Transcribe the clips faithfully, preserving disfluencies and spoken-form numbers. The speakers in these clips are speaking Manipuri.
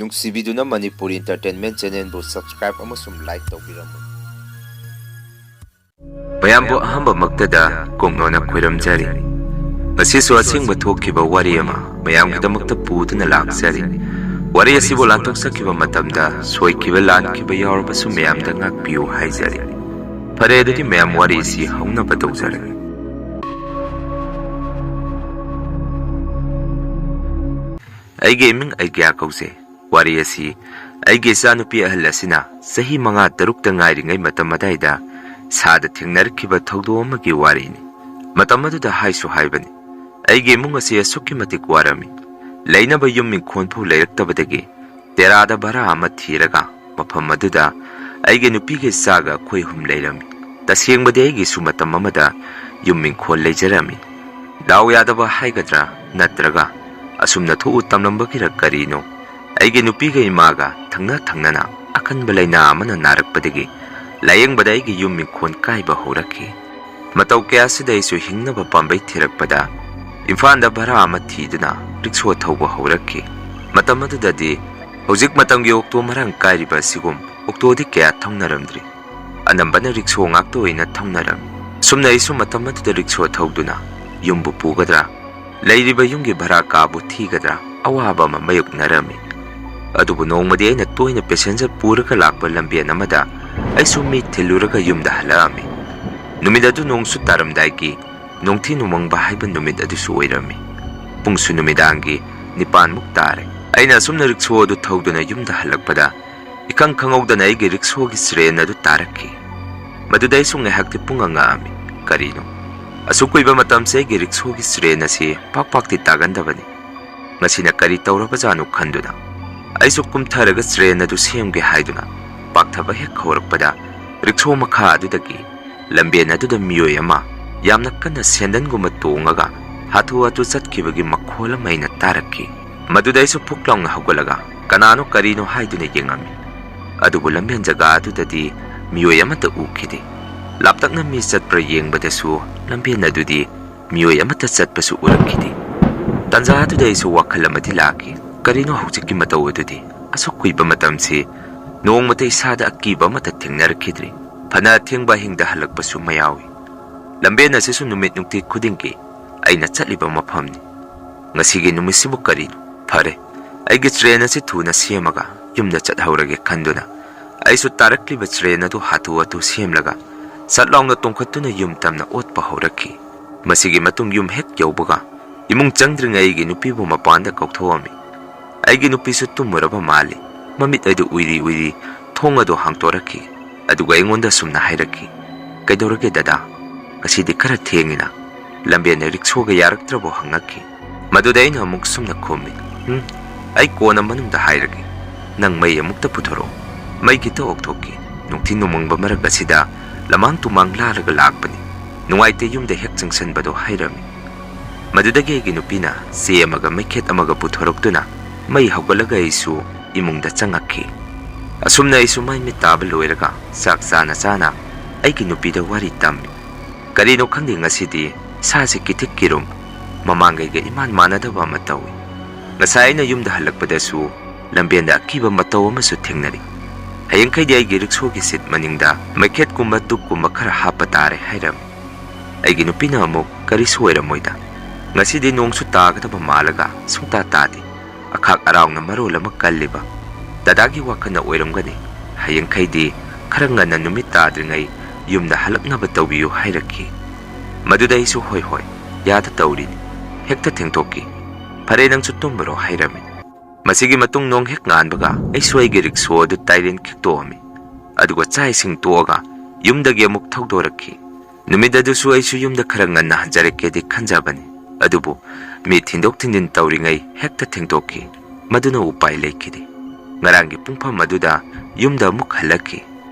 ꯅꯨꯡꯁꯤꯕꯤꯗꯨꯅ ꯃꯅꯤꯄꯨꯔꯤ Entertainment Channelꯕꯨ subscribe ꯑꯃꯁꯨꯡ like ꯇꯧꯕꯤꯔꯝꯃꯨ꯫ ꯃꯌꯥꯝꯕꯨ ꯑꯍꯥꯟꯕꯃꯛꯇꯗ ꯀꯣꯡꯅꯣꯅ ꯈꯣꯏꯔꯝꯖꯔꯤ꯫ ꯉꯁꯤꯁꯨ ꯑꯁꯦꯡꯕ ꯊꯣꯛꯈꯤꯕ ꯋꯥꯔꯤ ꯑꯃ ꯃꯌꯥꯝꯒꯤꯗꯃꯛꯇ ꯄꯨꯗꯨꯅ ꯂꯥꯛꯆꯔꯤ꯫ ꯋꯥꯔꯤ ꯑꯁꯤꯕꯨ ꯂꯥꯟꯊꯣꯛꯆꯈꯤꯕ ꯃꯇꯝꯗ ꯁꯣꯏꯈꯤꯕ ꯂꯥꯟꯈꯤꯕ ꯌꯥꯎꯔꯕꯁꯨ ꯃꯌꯥꯝꯗ ꯉꯥꯛꯄꯤꯌꯨ ꯍꯥꯏꯖꯔꯤ꯫ ꯐꯔꯦ, ꯑꯗꯨꯗꯤ ꯃꯌꯥꯝ ꯋꯥꯔꯤ ꯑꯁꯤ ꯍꯧꯅꯕ ꯇꯧꯖꯔꯒꯦ꯫ ꯑꯩꯒꯤ ꯏꯃꯤꯡ ꯑꯩꯒ꯭ꯌꯥ ꯀꯧꯖꯩ꯫ ꯋꯥꯔꯤ ꯑꯁꯤ ꯑꯩꯒꯤ ꯏꯆꯥꯅꯨꯄꯤ ꯑꯍꯜ ꯑꯁꯤꯅ ꯆꯍꯤ ꯃꯉꯥ ꯇꯔꯨꯛꯇ ꯉꯥꯏꯔꯤꯉꯩ ꯃꯇꯝ ꯑꯗꯥꯏꯗ ꯁꯥꯗ ꯊꯦꯡꯅꯔꯛꯈꯤꯕ ꯊꯧꯗꯣꯛ ꯑꯃꯒꯤ ꯋꯥꯔꯤꯅꯤ꯫ ꯃꯇꯝ ꯑꯗꯨꯗ ꯍꯥꯏꯁꯨ ꯍꯥꯏꯕꯅꯤ, ꯑꯩꯒꯤ ꯏꯃꯨꯡ ꯑꯁꯤ ꯑꯁꯨꯛꯀꯤ ꯃꯇꯤꯛ ꯋꯥꯔꯝꯃꯤ꯫ ꯂꯩꯅꯕ ꯌꯨꯝ ꯏꯪꯈꯣꯜ ꯐꯥꯎ ꯂꯩꯔꯛꯇꯕꯗꯒꯤ ꯇꯦꯔꯥꯗ ꯚꯔꯥ ꯑꯃ ꯊꯤꯔꯒ ꯃꯐꯝ ꯑꯗꯨꯗ ꯑꯩꯒꯤ ꯅꯨꯄꯤꯒ ꯏꯆꯥꯒ ꯑꯩꯈꯣꯏ ꯑꯍꯨꯝ ꯂꯩꯔꯝꯃꯤ꯫ ꯇꯁꯦꯡꯕꯗꯤ ꯑꯩꯒꯤꯁꯨ ꯃꯇꯝ ꯑꯃꯗ ꯌꯨꯝ ꯏꯪꯈꯣꯜ ꯂꯩꯖꯔꯝꯃꯤ꯫ ꯗꯥꯎ ꯌꯥꯗꯕ ꯍꯥꯏꯒꯗ꯭ꯔꯥ ꯅꯠꯇ꯭ꯔꯒ ꯑꯁꯨꯝꯅ ꯊꯣꯛꯎ ꯇꯝꯂꯝꯕꯒꯤꯔ ꯀꯔꯤꯅꯣ, ꯑꯩꯒꯤ ꯅꯨꯄꯤꯒ ꯏꯃꯥꯒ ꯊꯪꯅ ꯊꯪꯅꯅ ꯑꯀꯟꯕ ꯂꯥꯏꯅꯥ ꯑꯃꯅ ꯅꯥꯔꯛꯄꯗꯒꯤ ꯂꯥꯌꯦꯡꯕꯗ ꯑꯩꯒꯤ ꯌꯨꯝ ꯏꯪꯈꯣꯜ ꯀꯥꯏꯕ ꯍꯧꯔꯛꯈꯤ꯫ ꯃꯇꯧ ꯀꯌꯥꯁꯤꯗ ꯑꯩꯁꯨ ꯍꯤꯡꯅꯕ ꯄꯥꯝꯕꯩ ꯊꯤꯔꯛꯄꯗ ꯏꯝꯐꯥꯜꯗ ꯚꯔꯥ ꯑꯃ ꯊꯤꯗꯨꯅ ꯔꯤꯛꯁꯣ ꯊꯧꯕ ꯍꯧꯔꯛꯈꯤ꯫ ꯃꯇꯝ ꯑꯗꯨꯗꯗꯤ ꯍꯧꯖꯤꯛ ꯃꯇꯝꯒꯤ ꯑꯣꯛꯇꯣ ꯃꯔꯥꯡ ꯀꯥꯏꯔꯤꯕ ꯑꯁꯤꯒꯨꯝ ꯑꯣꯛꯇꯣꯗꯤ ꯀꯌꯥ ꯊꯧꯅꯔꯝꯗ꯭ꯔꯤ꯫ ꯑꯅꯝꯕꯅ ꯔꯤꯛꯁꯣ ꯉꯥꯛꯇ ꯑꯣꯏꯅ ꯊꯧꯅꯔꯝꯃꯤ꯫ ꯑꯁꯨꯝꯅ ꯑꯩꯁꯨ ꯃꯇꯝ ꯑꯗꯨꯗ ꯔꯤꯛꯁꯣ ꯊꯧꯗꯨꯅ ꯌꯨꯝꯕꯨ ꯄꯨꯒꯗ꯭ꯔꯥ, ꯂꯩꯔꯤꯕ ꯌꯨꯝꯒꯤ ꯚꯔꯥ ꯀꯥꯕꯨ ꯊꯤꯒꯗ꯭ꯔꯥ ꯑꯋꯥꯕ ꯑꯃ ꯃꯥꯌꯣꯛꯅꯔꯝꯃꯤ꯫ ꯑꯗꯨꯕꯨ ꯅꯣꯡꯃꯗꯤ ꯑꯩꯅ ꯇꯣꯏꯅ ꯄꯦꯁꯦꯟꯖꯔ ꯄꯨꯔꯒ ꯂꯥꯛꯄ ꯂꯝꯕꯦꯟ ꯑꯃꯗ ꯑꯩꯁꯨ ꯃꯤ ꯊꯤꯜꯂꯨꯔꯒ ꯌꯨꯝꯗ ꯍꯜꯂꯛꯑꯝꯃꯤ꯫ ꯅꯨꯃꯤꯠ ꯑꯗꯨ ꯅꯣꯡꯁꯨ ꯇꯥꯔꯝꯗꯥꯏꯒꯤ ꯅꯣꯡꯊꯤ ꯅꯣꯡꯃꯪꯕ ꯍꯥꯏꯕ ꯅꯨꯃꯤꯠ ꯑꯗꯨꯁꯨ ꯑꯣꯏꯔꯝꯃꯤ꯫ ꯄꯨꯡꯁꯨ ꯅꯨꯃꯤꯗꯥꯡꯒꯤ ꯅꯤꯄꯥꯟꯃꯨꯛ ꯇꯥꯔꯦ꯫ ꯑꯩꯅ ꯑꯁꯨꯝꯅ ꯔꯤꯛꯁꯣ ꯑꯗꯨ ꯊꯧꯗꯨꯅ ꯌꯨꯝꯗ ꯍꯜꯂꯛꯄꯗ ꯏꯈꯪ ꯈꯪꯍꯧꯗꯅ ꯑꯩꯒꯤ ꯔꯤꯛꯁꯣꯒꯤ ꯁꯤꯔꯦꯟ ꯑꯗꯨ ꯇꯥꯔꯛꯈꯤ꯫ ꯃꯗꯨꯗ ꯑꯩꯁꯨ ꯉꯥꯏꯍꯥꯛꯇꯤ ꯄꯨꯡꯉꯛ ꯉꯛꯑꯝꯃꯤ꯫ ꯀꯔꯤꯅꯣ? ꯑꯁꯨꯛ ꯀꯨꯏꯕ ꯃꯇꯝꯁꯦ ꯑꯩꯒꯤ ꯔꯤꯛꯁꯣꯒꯤ ꯁꯤꯔꯦꯟ ꯑꯁꯤ ꯄꯥꯛ ꯄꯥꯛꯇꯤ ꯇꯥꯒꯟꯗꯕꯅꯤ꯫ ꯉꯁꯤꯅ ꯀꯔꯤ ꯇꯧꯔꯕꯖꯥꯠꯅꯣ ꯈꯟꯗꯨꯅ ꯑꯩꯁꯨ ꯀꯨꯝꯊꯔꯒ ꯁꯤꯔꯦꯟ ꯑꯗꯨ ꯁꯦꯝꯒꯦ ꯍꯥꯏꯗꯨꯅ ꯄꯥꯛꯊꯕ ꯍꯦꯛ ꯍꯧꯔꯛꯄꯗ ꯔꯤꯛꯁꯣ ꯃꯈꯥ ꯑꯗꯨꯗꯒꯤ ꯂꯝꯕꯦꯟ ꯑꯗꯨꯗ ꯃꯤꯑꯣꯏ ꯑꯃ ꯌꯥꯝꯅ ꯀꯟꯅ ꯁꯦꯟꯗꯟꯒꯨꯝꯕ ꯇꯣꯡꯉꯒ ꯍꯥꯊꯨ ꯍꯥꯊꯨ ꯆꯠꯈꯤꯕꯒꯤ ꯃꯈꯣꯜ ꯑꯃ ꯑꯩꯅ ꯇꯥꯔꯛꯈꯤ꯫ ꯃꯗꯨꯗ ꯑꯩꯁꯨ ꯐꯨꯛ ꯂꯥꯎꯅ ꯍꯧꯒꯠꯂꯒ ꯀꯅꯥꯅꯣ ꯀꯔꯤꯅꯣ ꯍꯥꯏꯗꯨꯅ ꯌꯦꯡꯉꯝꯃꯤ꯫ ꯑꯗꯨꯕꯨ ꯂꯝꯕꯦꯟ ꯖꯒꯥ ꯑꯗꯨꯗꯗꯤ ꯃꯤꯑꯣꯏ ꯑꯃꯠꯇ ꯎꯈꯤꯗꯦ꯫ ꯂꯥꯞꯇꯛꯅ ꯃꯤ ꯆꯠꯄ꯭ꯔꯥ ꯌꯦꯡꯕꯗꯁꯨ ꯂꯝꯕꯦꯟ ꯑꯗꯨꯗꯤ ꯃꯤꯑꯣꯏ ꯑꯃꯠꯇ ꯆꯠꯄꯁꯨ ꯎꯔꯛꯈꯤꯗꯦ꯫ ꯇꯥꯟꯖꯥ ꯑꯗꯨꯗ ꯑꯩꯁꯨ ꯋꯥꯈꯜ ꯑꯃꯗꯤ ꯂꯥꯛꯈꯤ, ꯀꯔꯤꯅꯣ ꯍꯧꯖꯤꯛꯀꯤ ꯃꯇꯧ ꯑꯗꯨꯗꯤ? ꯑꯁꯨꯛ ꯀꯨꯏꯕ ꯃꯇꯝꯁꯤ ꯅꯣꯡꯃꯇ ꯏꯁꯥꯗ ꯑꯀꯤꯕ ꯑꯃꯠꯇ ꯊꯦꯡꯅꯔꯛꯈꯤꯗ꯭ꯔꯤ꯫ ꯐꯅ ꯑꯊꯦꯡꯕ ꯑꯍꯤꯡꯗ ꯍꯜꯂꯛꯄꯁꯨ ꯃꯌꯥꯎꯏ꯫ ꯂꯝꯕꯦꯟ ꯑꯁꯤꯁꯨ ꯅꯨꯃꯤꯠ ꯅꯨꯡꯇꯤ ꯈꯨꯗꯤꯡꯒꯤ ꯑꯩꯅ ꯆꯠꯂꯤꯕ ꯃꯐꯝꯅꯤ꯫ ꯉꯁꯤꯒꯤ ꯅꯨꯃꯤꯠꯁꯤꯕꯨ ꯀꯔꯤꯅꯣ? ꯐꯔꯦ, ꯑꯩꯒꯤ ꯇ꯭ꯔꯦꯟ ꯑꯁꯤ ꯊꯨꯅ ꯁꯦꯝꯃꯒ ꯌꯨꯝꯗ ꯆꯠꯍꯧꯔꯒꯦ ꯈꯟꯗꯨꯅ ꯑꯩꯁꯨ ꯇꯥꯔꯛꯂꯤꯕ ꯇ꯭ꯔꯦꯟ ꯑꯗꯨ ꯍꯥꯊꯨ ꯍꯥꯊꯨ ꯁꯦꯝꯂꯒ ꯁꯠ ꯂꯥꯎꯅ ꯇꯣꯡꯈꯠꯇꯨꯅ ꯌꯨꯝ ꯇꯝꯅ ꯑꯣꯠꯄ ꯍꯧꯔꯛꯈꯤ꯫ ꯃꯁꯤꯒꯤ ꯃꯇꯨꯡ ꯌꯨꯝ ꯍꯦꯛ ꯌꯧꯕꯒ ꯏꯃꯨꯡ ꯆꯪꯗ꯭ꯔꯤꯉꯩ ꯑꯩꯒꯤ ꯅꯨꯄꯤꯕꯨ ꯃꯄꯥꯟꯗ ꯀꯧꯊꯣꯛꯑꯝꯃꯤ꯫ ꯑꯩꯒꯤ ꯅꯨꯄꯤꯁꯨ ꯇꯨꯝꯃꯨꯔꯕ ꯃꯥꯜꯂꯤ꯫ ꯃꯃꯤꯠ ꯑꯗꯨ ꯎꯏꯔꯤ ꯎꯏꯔꯤ ꯊꯣꯡ ꯑꯗꯨ ꯍꯥꯡꯇꯣꯔꯛꯈꯤ꯫ ꯑꯗꯨꯒ ꯑꯩꯉꯣꯟꯗ ꯁꯨꯝꯅ ꯍꯥꯏꯔꯛꯈꯤ, "ꯀꯩꯗꯧꯔꯒꯦ ꯗꯗꯥ? ꯉꯁꯤꯗꯤ ꯈꯔ ꯊꯦꯡꯉꯤꯅ꯫ ꯂꯝꯕꯦꯟꯅ ꯔꯤꯛꯁꯣꯒ ꯌꯥꯔꯛꯇ꯭ꯔꯕꯣ?" ꯍꯪꯉꯛꯈꯤ꯫ ꯃꯗꯨꯗ ꯑꯩꯅ ꯑꯃꯨꯛ ꯁꯨꯝꯅ ꯈꯨꯝꯃꯤ, "ꯎꯝ, ꯑꯩ ꯀꯣꯟꯅ ꯃꯅꯨꯡꯗ ꯍꯥꯏꯔꯒꯦ꯫ ꯅꯪ ꯃꯩ ꯑꯃꯨꯛꯇ ꯄꯨꯊꯣꯔꯛꯑꯣ꯫ ꯃꯩ ꯈꯤꯇ ꯑꯣꯛꯊꯣꯛꯀꯦ꯫ ꯅꯨꯡꯊꯤꯟ ꯅꯣꯡꯃꯪꯕ ꯃꯔꯛ ꯑꯁꯤꯗ ꯂꯃꯥꯡ ꯇꯨꯃꯥꯡ ꯂꯥꯜꯂꯒ ꯂꯥꯛꯄꯅꯤ꯫ ꯅꯨꯡꯉꯥꯏꯇꯦ ꯌꯨꯝꯗ ꯍꯦꯛ ꯆꯪꯁꯟꯕꯗꯣ" ꯍꯥꯏꯔꯝꯃꯤ꯫ ꯃꯗꯨꯗꯒꯤ ꯑꯩꯒꯤ ꯅꯨꯄꯤꯅ ꯆꯦ ꯑꯃꯒ ꯃꯩꯈꯦꯠ ꯑꯃꯒ ꯄꯨꯊꯣꯔꯛꯇꯨꯅ ꯃꯩ ꯍꯧꯒꯠꯂꯒ ꯑꯩꯁꯨ ꯏꯃꯨꯡꯗ ꯆꯪꯉꯛꯈꯤ꯫ ꯑꯁꯨꯝꯅ ꯑꯩꯁꯨ ꯃꯥꯏ ꯃꯤꯠ ꯇꯥꯕ ꯂꯣꯏꯔꯒ ꯆꯥꯛ ꯆꯥꯅ ꯆꯥꯅ ꯑꯩꯒꯤ ꯅꯨꯄꯤꯗ ꯋꯥꯔꯤ ꯇꯝꯃꯤ꯫ ꯀꯔꯤꯅꯣ ꯈꯪꯗꯦ, ꯉꯁꯤꯗꯤ ꯁꯥꯁꯦ ꯀꯤꯊꯤꯛ ꯀꯤꯔꯨꯝ ꯃꯃꯥꯡꯉꯩꯒ ꯏꯃꯥꯟ ꯃꯥꯟꯅꯗꯕ ꯑꯃ ꯇꯧꯏ꯫ ꯉꯁꯥꯏ ꯑꯩꯅ ꯌꯨꯝꯗ ꯍꯜꯂꯛꯄꯗꯁꯨ ꯂꯝꯕꯦꯟꯗ ꯑꯀꯤꯕ ꯃꯇꯧ ꯑꯃꯁꯨ ꯊꯦꯡꯅꯔꯤ꯫ ꯍꯌꯦꯡꯈꯩꯗꯤ ꯑꯩꯒꯤ ꯔꯤꯛꯁꯣꯒꯤ ꯁꯤꯠ ꯃꯅꯤꯡꯗ ꯃꯩꯈꯦꯠꯀꯨꯝꯕ ꯇꯨꯞꯀꯨꯝꯕ ꯈꯔ ꯍꯥꯞꯄ ꯇꯥꯔꯦ ꯍꯥꯏꯔꯝꯃꯤ꯫ ꯑꯩꯒꯤ ꯅꯨꯄꯤꯅ ꯑꯃꯨꯛ, "ꯀꯔꯤꯁꯨ ꯑꯣꯏꯔꯝꯃꯣꯏꯗ꯫ ꯉꯁꯤꯗꯤ ꯅꯣꯡꯁꯨ ꯇꯥꯒꯗꯕ ꯃꯥꯜꯂꯒ ꯁꯨꯡꯇꯥ ꯇꯥꯗꯦ꯫ ꯑꯈꯥꯛ ꯑꯔꯥꯎꯅ ꯃꯔꯣꯜ ꯑꯃ ꯀꯜꯂꯤꯕ꯫ ꯗꯗꯥꯒꯤ ꯋꯥꯈꯜꯅ ꯑꯣꯏꯔꯝꯒꯅꯤ꯫ ꯍꯌꯦꯡꯈꯩꯗꯤ ꯈꯔ ꯉꯟꯅ ꯅꯨꯃꯤꯠ ꯇꯥꯗ꯭ꯔꯤꯉꯩ ꯌꯨꯝꯗ ꯍꯜꯂꯛꯅꯕ ꯇꯧꯕꯤꯌꯨ" ꯍꯥꯏꯔꯛꯈꯤ꯫ ꯃꯗꯨꯗ ꯑꯩꯁꯨ, "ꯍꯣꯏ ꯍꯣꯏ, ꯌꯥꯗ ꯇꯧꯔꯤꯅꯤ꯫ ꯍꯦꯛꯇ ꯊꯦꯡꯗꯣꯛꯈꯤ꯫ ꯐꯔꯦ, ꯅꯪꯁꯨ ꯇꯨꯝꯃꯨꯔꯣ" ꯍꯥꯏꯔꯝꯃꯤ꯫ ꯃꯁꯤꯒꯤ ꯃꯇꯨꯡ ꯅꯣꯡ ꯍꯦꯛ ꯉꯥꯟꯕꯒ ꯑꯩꯁꯨ ꯑꯩꯒꯤ ꯔꯤꯛꯁꯣ ꯑꯗꯨ ꯇꯥꯏꯔꯦꯟ ꯈꯤꯛꯇꯣꯛꯑꯝꯃꯤ꯫ ꯑꯗꯨꯒ ꯆꯥꯛ ꯏꯁꯤꯡ ꯇꯣꯛꯑꯒ ꯌꯨꯝꯗꯒꯤ ꯑꯃꯨꯛ ꯊꯧꯗꯣꯔꯛꯈꯤ꯫ ꯅꯨꯃꯤꯠ ꯑꯗꯨꯁꯨ ꯑꯩꯁꯨ ꯌꯨꯝꯗ ꯈꯔ ꯉꯟꯅ ꯍꯟꯖꯔꯛꯀꯦꯗꯤ ꯈꯟꯖꯕꯅꯤ꯫ ꯑꯗꯨꯕꯨ ꯃꯤ ꯊꯤꯟꯗꯣꯛ ꯊꯤꯟꯖꯤꯟ ꯇꯧꯔꯤꯉꯩ ꯍꯦꯛꯇ ꯊꯦꯡꯗꯣꯛꯈꯤ꯫ ꯃꯗꯨꯅ ꯎꯄꯥꯏ ꯂꯩꯈꯤꯗꯦ꯫ ꯉꯔꯥꯡꯒꯤ ꯄꯨꯡꯐꯝ ꯑꯗꯨꯗ ꯌꯨꯝꯗ ꯑꯃꯨꯛ ꯍꯜꯂꯛꯈꯤ꯫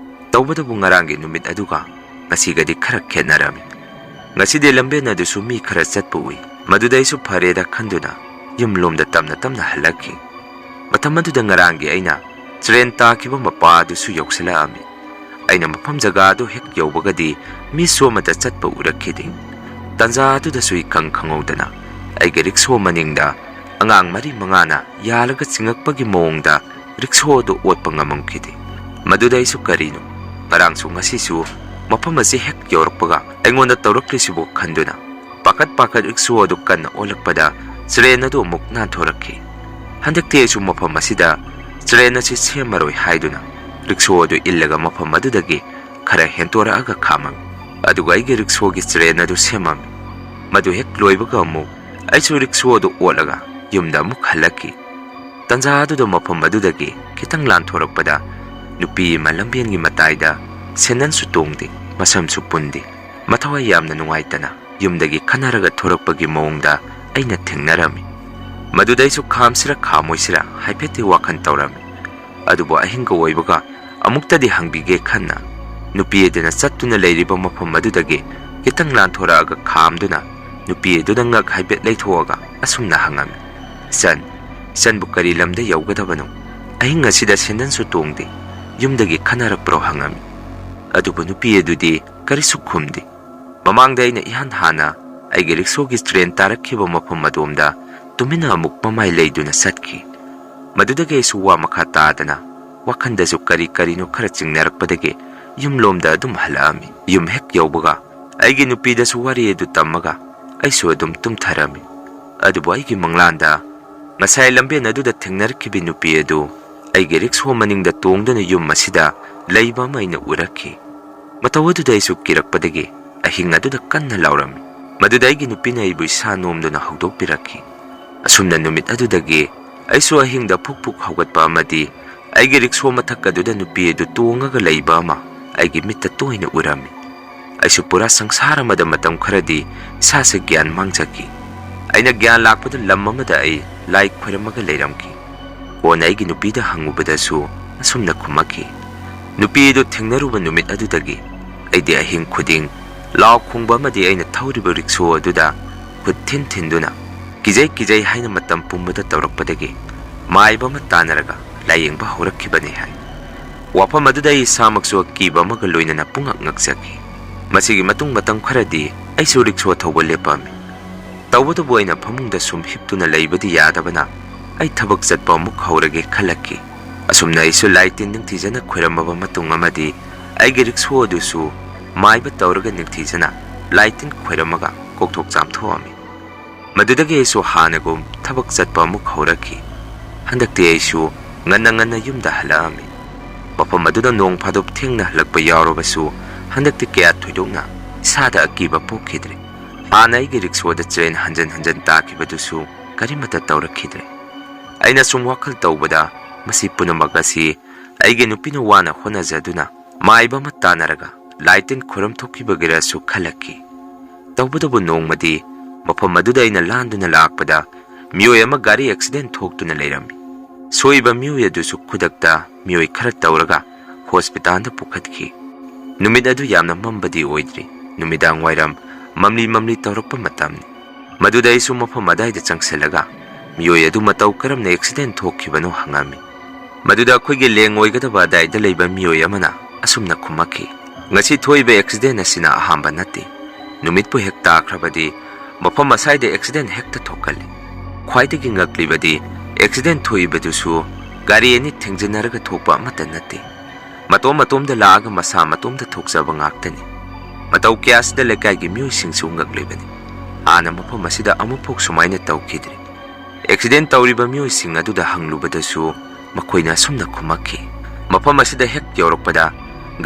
ꯇꯧꯕꯇꯕꯨ ꯉꯔꯥꯡꯒꯤ ꯅꯨꯃꯤꯠ ꯑꯗꯨꯒ ꯉꯁꯤꯒꯗꯤ ꯈꯔ ꯈꯦꯠꯅꯔꯝꯃꯤ꯫ ꯉꯁꯤꯗꯤ ꯂꯝꯕꯦꯟ ꯑꯗꯨꯁꯨ ꯃꯤ ꯈꯔ ꯆꯠꯄ ꯎꯏ꯫ ꯃꯗꯨꯗ ꯑꯩꯁꯨ ꯐꯔꯦꯗ ꯈꯟꯗꯨꯅ ꯌꯨꯝꯂꯣꯝꯗ ꯇꯞꯅ ꯇꯞꯅ ꯍꯜꯂꯛꯈꯤ꯫ ꯃꯇꯝ ꯑꯗꯨꯗ ꯉꯔꯥꯡꯒꯤ ꯑꯩꯅ ꯇ꯭ꯔꯦꯟ ꯇꯥꯈꯤꯕ ꯃꯄꯥ ꯑꯗꯨꯁꯨ ꯌꯧꯁꯤꯜꯂꯛꯑꯝꯃꯤ꯫ ꯑꯩꯅ ꯃꯐꯝ ꯖꯒꯥ ꯑꯗꯨ ꯍꯦꯛ ꯌꯧꯕꯒꯗꯤ ꯃꯤꯁꯨ ꯑꯃꯠꯇ ꯆꯠꯄ ꯎꯔꯛꯈꯤꯗꯦ꯫ ꯇꯥꯟꯖꯥ ꯑꯗꯨꯗꯁꯨ ꯏꯈꯪ ꯈꯪꯍꯧꯗꯅ ꯑꯩꯒꯤ ꯔꯤꯛꯁꯣ ꯃꯅꯤꯡꯗ ꯑꯉꯥꯡ ꯃꯔꯤ ꯃꯉꯥꯅ ꯌꯥꯜꯂꯒ ꯆꯤꯡꯉꯛꯄꯒꯤ ꯃꯑꯣꯡꯗ ꯔꯤꯛꯁꯣ ꯑꯗꯨ ꯑꯣꯠꯄ ꯉꯝꯃꯝꯈꯤꯗꯦ꯫ ꯃꯗꯨꯗ ꯑꯩꯁꯨ ꯀꯔꯤꯅꯣ, ꯉꯔꯥꯡꯁꯨ ꯉꯁꯤꯁꯨ ꯃꯐꯝ ꯑꯁꯤ ꯍꯦꯛ ꯌꯧꯔꯛꯄꯒ ꯑꯩꯉꯣꯟꯗ ꯇꯧꯔꯛꯂꯤꯁꯤꯕꯨ ꯈꯟꯗꯨꯅ ꯄꯥꯈꯠ ꯄꯥꯈꯠ ꯔꯤꯛꯁꯣ ꯑꯗꯨ ꯀꯟꯅ ꯑꯣꯜꯂꯛꯄꯗ ꯆꯔꯦꯟ ꯑꯗꯨ ꯑꯃꯨꯛ ꯅꯥꯟꯊꯣꯔꯛꯈꯤ꯫ ꯍꯟꯗꯛꯇꯤ ꯑꯩꯁꯨ ꯃꯐꯝ ꯑꯁꯤꯗ ꯆꯔꯦꯟ ꯑꯁꯤ ꯁꯦꯝꯃꯔꯣꯏ ꯍꯥꯏꯗꯨꯅ ꯔꯤꯛꯁꯣ ꯑꯗꯨ ꯏꯜꯂꯒ ꯃꯐꯝ ꯑꯗꯨꯗꯒꯤ ꯈꯔ ꯍꯦꯟꯇꯣꯔꯛꯑꯒ ꯈꯥꯝꯃꯝꯃꯤ꯫ ꯑꯗꯨꯒ ꯑꯩꯒꯤ ꯔꯤꯛꯁꯣꯒꯤ ꯆꯔꯦꯟ ꯑꯗꯨ ꯁꯦꯝꯃꯝꯃꯤ꯫ ꯃꯗꯨ ꯍꯦꯛ ꯂꯣꯏꯕꯒ ꯑꯃꯨꯛ ꯑꯩꯁꯨ ꯔꯤꯛꯁꯣ ꯑꯗꯨ ꯑꯣꯠꯂꯒ ꯌꯨꯝꯗ ꯑꯃꯨꯛ ꯍꯜꯂꯛꯈꯤ꯫ ꯇꯟꯖꯥ ꯑꯗꯨꯗ ꯃꯐꯝ ꯑꯗꯨꯗꯒꯤ ꯈꯤꯇꯪ ꯂꯥꯟꯊꯣꯔꯛꯄꯗ ꯅꯨꯄꯤ ꯑꯃ ꯂꯝꯕꯦꯟꯒꯤ ꯃꯇꯥꯏꯗ ꯁꯦꯟꯗꯟꯁꯨ ꯇꯣꯡꯗꯦ, ꯃꯁꯝꯁꯨ ꯄꯨꯟꯗꯦ, ꯃꯊꯋꯥꯏ ꯌꯥꯝꯅ ꯅꯨꯡꯉꯥꯏꯇꯅ ꯌꯨꯝꯗꯒꯤ ꯈꯠꯅꯔꯒ ꯊꯣꯔꯛꯄꯒꯤ ꯃꯑꯣꯡꯗ ꯑꯩꯅ ꯊꯦꯡꯅꯔꯝꯃꯤ꯫ ꯃꯗꯨꯗ ꯑꯩꯁꯨ ꯈꯥꯝꯁꯤꯔ ꯈꯥꯝꯃꯣꯏꯁꯤꯔ ꯍꯥꯏꯐꯦꯠꯇꯤ ꯋꯥꯈꯜ ꯇꯧꯔꯝꯃꯤ꯫ ꯑꯗꯨꯕꯨ ꯑꯍꯤꯡꯒ ꯑꯣꯏꯕꯒ ꯑꯃꯨꯛꯇꯗꯤ ꯍꯪꯕꯤꯒꯦ ꯈꯟꯅ ꯅꯨꯄꯤ ꯑꯗꯨꯅ ꯆꯠꯇꯨꯅ ꯂꯩꯔꯤꯕ ꯃꯐꯝ ꯑꯗꯨꯗꯒꯤ ꯈꯤꯇꯪ ꯂꯥꯟꯊꯣꯔꯛꯑꯒ ꯈꯥꯝꯗꯨꯅ ꯅꯨꯄꯤ ꯑꯗꯨꯗ ꯉꯛ ꯍꯥꯏꯐꯦꯠ ꯂꯩꯊꯣꯛꯑꯒ ꯑꯁꯨꯝꯅ ꯍꯪꯉꯝꯃꯤ, "ꯏꯆꯟ, ꯏꯆꯟꯕꯨ ꯀꯔꯤ ꯂꯝꯗ ꯌꯧꯒꯗꯕꯅꯣ? ꯑꯍꯤꯡ ꯑꯁꯤꯗ ꯁꯦꯟꯗꯟꯁꯨ ꯇꯣꯡꯗꯦ, ꯌꯨꯝꯗꯒꯤ ꯈꯠꯅꯔꯛꯄ꯭ꯔꯣ?" ꯍꯪꯉꯝꯃꯤ꯫ ꯑꯗꯨꯕꯨ ꯅꯨꯄꯤ ꯑꯗꯨꯗꯤ ꯀꯔꯤꯁꯨ ꯈꯨꯝꯗꯦ꯫ ꯃꯃꯥꯡꯗ ꯑꯩꯅ ꯏꯍꯥꯟ ꯍꯥꯟꯅ ꯑꯩꯒꯤ ꯔꯤꯛꯁꯣꯒꯤ ꯆꯔꯦꯟ ꯇꯥꯔꯛꯈꯤꯕ ꯃꯐꯝ ꯑꯗꯣꯝꯗ ꯇꯨꯃꯤꯟꯅ ꯑꯃꯨꯛ ꯃꯃꯥꯏ ꯂꯩꯗꯨꯅ ꯆꯠꯈꯤ꯫ ꯃꯗꯨꯗꯒꯤ ꯑꯩꯁꯨ ꯋꯥ ꯃꯈꯥ ꯇꯥꯗꯅ ꯋꯥꯈꯟꯗꯁꯨ ꯀꯔꯤ ꯀꯔꯤꯅꯣ ꯈꯔ ꯆꯤꯡꯅꯔꯛꯄꯗꯒꯤ ꯌꯨꯝꯂꯣꯝꯗ ꯑꯗꯨꯝ ꯍꯜꯂꯛꯑꯝꯃꯤ꯫ ꯌꯨꯝ ꯍꯦꯛ ꯌꯧꯕꯒ ꯑꯩꯒꯤ ꯅꯨꯄꯤꯗꯁꯨ ꯋꯥꯔꯤ ꯑꯗꯨ ꯇꯝꯃꯒ ꯑꯩꯁꯨ ꯑꯗꯨꯝ ꯇꯨꯝꯊꯔꯝꯃꯤ꯫ ꯑꯗꯨꯕꯨ ꯑꯩꯒꯤ ꯃꯪꯂꯥꯟꯗ ꯉꯁꯥꯏ ꯂꯝꯕꯦꯟ ꯑꯗꯨꯗ ꯊꯦꯡꯅꯔꯛꯈꯤꯕꯤ ꯅꯨꯄꯤ ꯑꯗꯨ ꯑꯩꯒꯤ ꯔꯤꯛꯁꯣ ꯃꯅꯤꯡꯗ ꯇꯣꯡꯗꯨꯅ ꯌꯨꯝ ꯑꯁꯤꯗ ꯂꯩꯕ ꯑꯃ ꯑꯩꯅ ꯎꯔꯛꯈꯤ꯫ ꯃꯇꯧ ꯑꯗꯨꯗ ꯑꯩꯁꯨ ꯀꯤꯔꯛꯄꯗꯒꯤ ꯑꯍꯤꯡ ꯑꯗꯨꯗ ꯀꯟꯅ ꯂꯥꯎꯔꯝꯃꯤ꯫ ꯃꯗꯨꯗ ꯑꯩꯒꯤ ꯅꯨꯄꯤꯅ ꯑꯩꯕꯨ ꯏꯁꯥ ꯅꯣꯝꯗꯨꯅ ꯍꯧꯗꯣꯛꯄꯤꯔꯛꯈꯤ꯫ ꯑꯁꯨꯝꯅ ꯅꯨꯃꯤꯠ ꯑꯗꯨꯗꯒꯤ ꯑꯩꯁꯨ ꯑꯍꯤꯡꯗ ꯐꯨꯛ ꯐꯨꯛ ꯍꯧꯒꯠꯄ ꯑꯃꯗꯤ ꯑꯩꯒꯤ ꯔꯤꯛꯁꯣ ꯃꯊꯛ ꯑꯗꯨꯗ ꯅꯨꯄꯤ ꯑꯗꯨ ꯇꯣꯡꯉꯒ ꯂꯩꯕ ꯑꯃ ꯑꯩꯒꯤ ꯃꯤꯠꯇ ꯇꯣꯏꯅ ꯎꯔꯝꯃꯤ꯫ ꯑꯩꯁꯨ ꯄꯨꯔꯥ ꯁꯪꯁꯥꯔ ꯑꯃꯗ ꯃꯇꯝ ꯈꯔꯗꯤ ꯏꯁꯥꯁꯦ ꯒ꯭ꯌꯥꯟ ꯃꯥꯡꯖꯈꯤ꯫ ꯑꯩꯅ ꯒ꯭ꯌꯥꯟ ꯂꯥꯛꯄꯗ ꯂꯝ ꯑꯃꯗ ꯑꯩ ꯂꯥꯏ ꯈꯣꯏꯔꯝꯃꯒ ꯂꯩꯔꯝꯈꯤ꯫ ꯀꯣꯟꯅ ꯑꯩꯒꯤ ꯅꯨꯄꯤꯗ ꯍꯪꯉꯨꯕꯗꯁꯨ ꯑꯁꯨꯝꯅ ꯈꯨꯝꯃꯛꯈꯤ, "ꯅꯨꯄꯤ ꯑꯗꯨ ꯊꯦꯡꯅꯔꯨꯕ ꯅꯨꯃꯤꯠ ꯑꯗꯨꯗꯒꯤ ꯑꯩꯗꯤ ꯑꯍꯤꯡ ꯈꯨꯗꯤꯡ ꯂꯥꯎ ꯈꯣꯡꯕ ꯑꯃꯗꯤ ꯑꯩꯅ ꯊꯧꯔꯤꯕ ꯔꯤꯛꯁꯣ ꯑꯗꯨꯗ ꯈꯨꯠ ꯊꯤꯟ ꯊꯤꯟꯗꯨꯅ ꯀꯤꯖꯩ ꯀꯤꯖꯩ ꯍꯥꯏꯅ ꯃꯇꯝ ꯄꯨꯝꯕꯗ ꯇꯧꯔꯛꯄꯗꯒꯤ ꯃꯥꯏꯕ ꯑꯃ ꯇꯥꯟꯅꯔꯒ ꯂꯥꯌꯦꯡꯕ ꯍꯧꯔꯛꯈꯤꯕꯅꯤ" ꯍꯥꯏ꯫ ꯋꯥꯐꯝ ꯑꯗꯨꯗ ꯑꯩ ꯏꯁꯥꯃꯛꯁꯨ ꯑꯀꯤꯕ ꯑꯃꯒ ꯂꯣꯏꯅꯅ ꯄꯨꯡꯉꯛ ꯉꯛꯆꯈꯤ꯫ ꯃꯁꯤꯒꯤ ꯃꯇꯨꯡ ꯃꯇꯝ ꯈꯔꯗꯤ ꯑꯩꯁꯨ ꯔꯤꯛꯁꯣ ꯊꯧꯕ ꯂꯦꯞꯄꯝꯃꯤ꯫ ꯇꯧꯕꯇꯕꯨ ꯑꯩꯅ ꯐꯃꯨꯡꯗ ꯁꯨꯝ ꯍꯤꯞꯇꯨꯅ ꯂꯩꯕꯗꯤ ꯌꯥꯗꯕꯅ ꯑꯩ ꯊꯕꯛ ꯆꯠꯄ ꯑꯃꯨꯛ ꯍꯧꯔꯒꯦ ꯈꯜꯂꯛꯈꯤ꯫ ꯑꯁꯨꯝꯅ ꯑꯩꯁꯨ ꯂꯥꯏ ꯇꯤꯟ ꯅꯤꯡꯊꯤꯖꯅ ꯈꯣꯏꯔꯝꯃꯕ ꯃꯇꯨꯡ ꯑꯃꯗꯤ ꯑꯩꯒꯤ ꯔꯤꯛꯁꯣ ꯑꯗꯨꯁꯨ ꯃꯥꯏꯕ ꯇꯧꯔꯒ ꯅꯤꯡꯊꯤꯖꯅ ꯂꯥꯏ ꯇꯤꯟ ꯈꯣꯏꯔꯝꯃꯒ ꯀꯣꯛꯊꯣꯛ ꯆꯥꯝꯊꯣꯛꯑꯝꯃꯤ꯫ ꯃꯗꯨꯗꯒꯤ ꯑꯩꯁꯨ ꯍꯥꯟꯅꯒꯨꯝ ꯊꯕꯛ ꯆꯠꯄ ꯑꯃꯨꯛ ꯍꯧꯔꯛꯈꯤ꯫ ꯍꯟꯗꯛꯇꯤ ꯑꯩꯁꯨ ꯉꯟꯅ ꯉꯟꯅ ꯌꯨꯝꯗ ꯍꯜꯂꯛꯑꯝꯃꯤ꯫ ꯃꯐꯝ ꯑꯗꯨꯗ ꯅꯣꯡ ꯐꯥꯗꯣꯛ ꯊꯦꯡꯅ ꯍꯜꯂꯛꯄ ꯌꯥꯎꯔꯕꯁꯨ ꯍꯟꯗꯛꯇꯤ ꯀꯌꯥ ꯊꯣꯏꯗꯣꯛꯅ ꯏꯁꯥꯗ ꯑꯀꯤꯕ ꯄꯣꯛꯈꯤꯗ꯭ꯔꯦ꯫ ꯍꯥꯟꯅ ꯑꯩꯒꯤ ꯔꯤꯛꯁꯣꯗ ꯆꯦꯟ ꯍꯟꯖꯟ ꯍꯟꯖꯟ ꯇꯥꯈꯤꯕꯗꯨꯁꯨ ꯀꯔꯤꯃꯠꯇ ꯇꯧꯔꯛꯈꯤꯗ꯭ꯔꯦ꯫ ꯑꯩꯅ ꯁꯨꯝ ꯋꯥꯈꯜ ꯇꯧꯕꯗ ꯃꯁꯤ ꯄꯨꯝꯅꯃꯛ ꯑꯁꯤ ꯑꯩꯒꯤ ꯅꯨꯄꯤꯅ ꯋꯥꯅ ꯍꯣꯠꯅꯖꯗꯨꯅ ꯃꯥꯏꯕ ꯑꯃ ꯇꯥꯟꯅꯔꯒ ꯂꯥꯏ ꯇꯤꯟ ꯈꯨꯔꯨꯝ ꯊꯣꯛꯈꯤꯕꯒꯤꯔꯁꯨ ꯈꯜꯂꯛꯈꯤ꯫ ꯇꯧꯕꯇꯕꯨ ꯅꯣꯡꯃꯗꯤ ꯃꯐꯝ ꯑꯗꯨꯗ ꯑꯩꯅ ꯂꯥꯟꯗꯨꯅ ꯂꯥꯛꯄꯗ ꯃꯤꯑꯣꯏ ꯑꯃ ꯒꯥꯔꯤ ꯑꯦꯛꯁꯤꯗꯦꯟ ꯊꯣꯛꯇꯨꯅ ꯂꯩꯔꯝꯃꯤ꯫ ꯁꯣꯛꯏꯕ ꯃꯤꯑꯣꯏ ꯑꯗꯨꯁꯨ ꯈꯨꯗꯛꯇ ꯃꯤꯑꯣꯏ ꯈꯔ ꯇꯧꯔꯒ ꯍꯣꯁꯄꯤꯇꯥꯜꯗ ꯄꯨꯈꯠꯈꯤ꯫ ꯅꯨꯃꯤꯠ ꯑꯗꯨ ꯌꯥꯝꯅ ꯃꯝꯕꯗꯤ ꯑꯣꯏꯗ꯭ꯔꯤ꯫ ꯅꯨꯃꯤꯗꯥꯡ ꯋꯥꯏꯔꯝ ꯃꯝꯂꯤ ꯃꯝꯂꯤ ꯇꯧꯔꯛꯄ ꯃꯇꯝꯅꯤ꯫ ꯃꯗꯨꯗ ꯑꯩꯁꯨ ꯃꯐꯝ ꯑꯗꯥꯏꯗ ꯆꯪꯁꯤꯜꯂꯒ ꯃꯤꯑꯣꯏ ꯑꯗꯨ ꯃꯇꯧ ꯀꯔꯝꯅ ꯑꯦꯛꯁꯤꯗꯦꯟ ꯊꯣꯛꯈꯤꯕꯅꯣ ꯍꯪꯉꯝꯃꯤ꯫ ꯃꯗꯨꯗ ꯑꯩꯈꯣꯏꯒꯤ ꯂꯦꯡ ꯑꯣꯏꯒꯗꯕ ꯑꯗꯥꯏꯗ ꯂꯩꯕ ꯃꯤꯑꯣꯏ ꯑꯃꯅ ꯑꯁꯨꯝꯅ ꯈꯨꯝꯃꯛꯈꯤ, "ꯉꯁꯤ ꯊꯣꯛꯏꯕ ꯑꯦꯛꯁꯤꯗꯦꯟ ꯑꯁꯤꯅ ꯑꯍꯥꯟꯕ ꯅꯠꯇꯦ꯫ ꯅꯨꯃꯤꯠꯄꯨ ꯍꯦꯛ ꯇꯥꯈ꯭ꯔꯕꯗꯤ ꯃꯐꯝ ꯑꯁꯥꯏꯗ ꯑꯦꯛꯁꯤꯗꯦꯟ ꯍꯦꯛꯇ ꯊꯣꯛꯀꯜꯂꯤ꯫ ꯈ꯭ꯋꯥꯏꯗꯒꯤ ꯉꯛꯂꯤꯕꯗꯤ ꯑꯦꯛꯁꯤꯗꯦꯟ ꯊꯣꯛꯏꯕꯗꯨꯁꯨ ꯒꯥꯔꯤ ꯑꯅꯤ ꯊꯦꯡꯖꯤꯟꯅꯔꯒ ꯊꯣꯛꯄ ꯑꯃꯠꯇ ꯅꯠꯇꯦ꯫ ꯃꯇꯣꯝ ꯃꯇꯣꯝꯗ ꯂꯥꯛꯑꯒ ꯃꯁꯥ ꯃꯇꯣꯝꯗ ꯊꯣꯛꯆꯕ ꯉꯥꯛꯇꯅꯤ꯫ ꯃꯇꯧ ꯀꯌꯥꯁꯤꯗ ꯂꯩꯀꯥꯏꯒꯤ ꯃꯤꯑꯣꯏꯁꯤꯡꯁꯨ ꯉꯛꯂꯤꯕꯅꯤ꯫ ꯍꯥꯟꯅ ꯃꯐꯝ ꯑꯁꯤꯗ ꯑꯃꯨꯛꯐꯥꯎ ꯁꯨꯃꯥꯏꯅ ꯇꯧꯈꯤꯗ꯭ꯔꯤ꯫" ꯑꯦꯛꯁꯤꯗꯦꯟ ꯇꯧꯔꯤꯕ ꯃꯤꯑꯣꯏꯁꯤꯡ ꯑꯗꯨꯗ ꯍꯪꯂꯨꯕꯗꯁꯨ ꯃꯈꯣꯏꯅ ꯑꯁꯨꯝꯅ ꯈꯨꯝꯃꯛꯈꯤ, "ꯃꯐꯝ ꯑꯁꯤꯗ ꯍꯦꯛ ꯌꯧꯔꯛꯄꯗ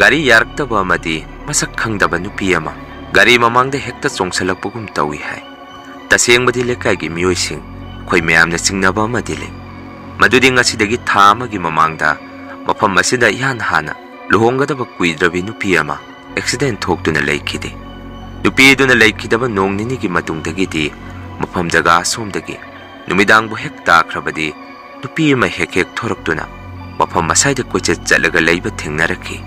ꯒꯥꯔꯤ ꯌꯥꯔꯛꯇꯕ ꯑꯃꯗꯤ ꯃꯁꯛ ꯈꯪꯗꯕ ꯅꯨꯄꯤ ꯑꯃ ꯒꯥꯔꯤ ꯃꯃꯥꯡꯗ ꯍꯦꯛꯇ ꯆꯣꯡꯁꯤꯜꯂꯛꯄꯒꯨꯝ ꯇꯧꯏ ꯍꯥꯏ꯫ ꯇꯁꯦꯡꯕꯗꯤ ꯂꯩꯀꯥꯏꯒꯤ ꯃꯤꯑꯣꯏꯁꯤꯡ ꯑꯩꯈꯣꯏ ꯃꯌꯥꯝꯅ ꯆꯤꯡꯅꯕ ꯑꯃꯗꯤ ꯂꯩ꯫ ꯃꯗꯨꯗꯤ ꯉꯁꯤꯗꯒꯤ ꯊꯥ ꯑꯃꯒꯤ ꯃꯃꯥꯡꯗ ꯃꯐꯝ ꯑꯁꯤꯗ ꯏꯍꯥꯟ ꯍꯥꯟꯅ ꯂꯨꯍꯣꯡꯒꯗꯕ ꯀꯨꯏꯗ꯭ꯔꯕꯤ ꯅꯨꯄꯤ ꯑꯃ ꯑꯦꯛꯁꯤꯗꯦꯟ ꯊꯣꯛꯇꯨꯅ ꯂꯩꯈꯤꯗꯦ꯫ ꯅꯨꯄꯤ ꯑꯗꯨꯅ ꯂꯩꯈꯤꯗꯕ ꯅꯣꯡ ꯅꯤꯅꯤꯒꯤ ꯃꯇꯨꯡꯗꯒꯤꯗꯤ ꯃꯐꯝ ꯖꯒꯥ ꯑꯁꯣꯝꯗꯒꯤ ꯅꯨꯃꯤꯗꯥꯡꯕꯨ ꯍꯦꯛ ꯇꯥꯈ꯭ꯔꯕꯗꯤ ꯅꯨꯄꯤ ꯑꯃ ꯍꯦꯛ ꯍꯦꯛ ꯊꯣꯔꯛꯇꯨꯅ ꯃꯐꯝ ꯑꯁꯥꯏꯗ ꯀꯣꯏꯆꯠ ꯆꯠꯂꯒ ꯂꯩꯕ ꯊꯦꯡꯅꯔꯛꯈꯤ꯫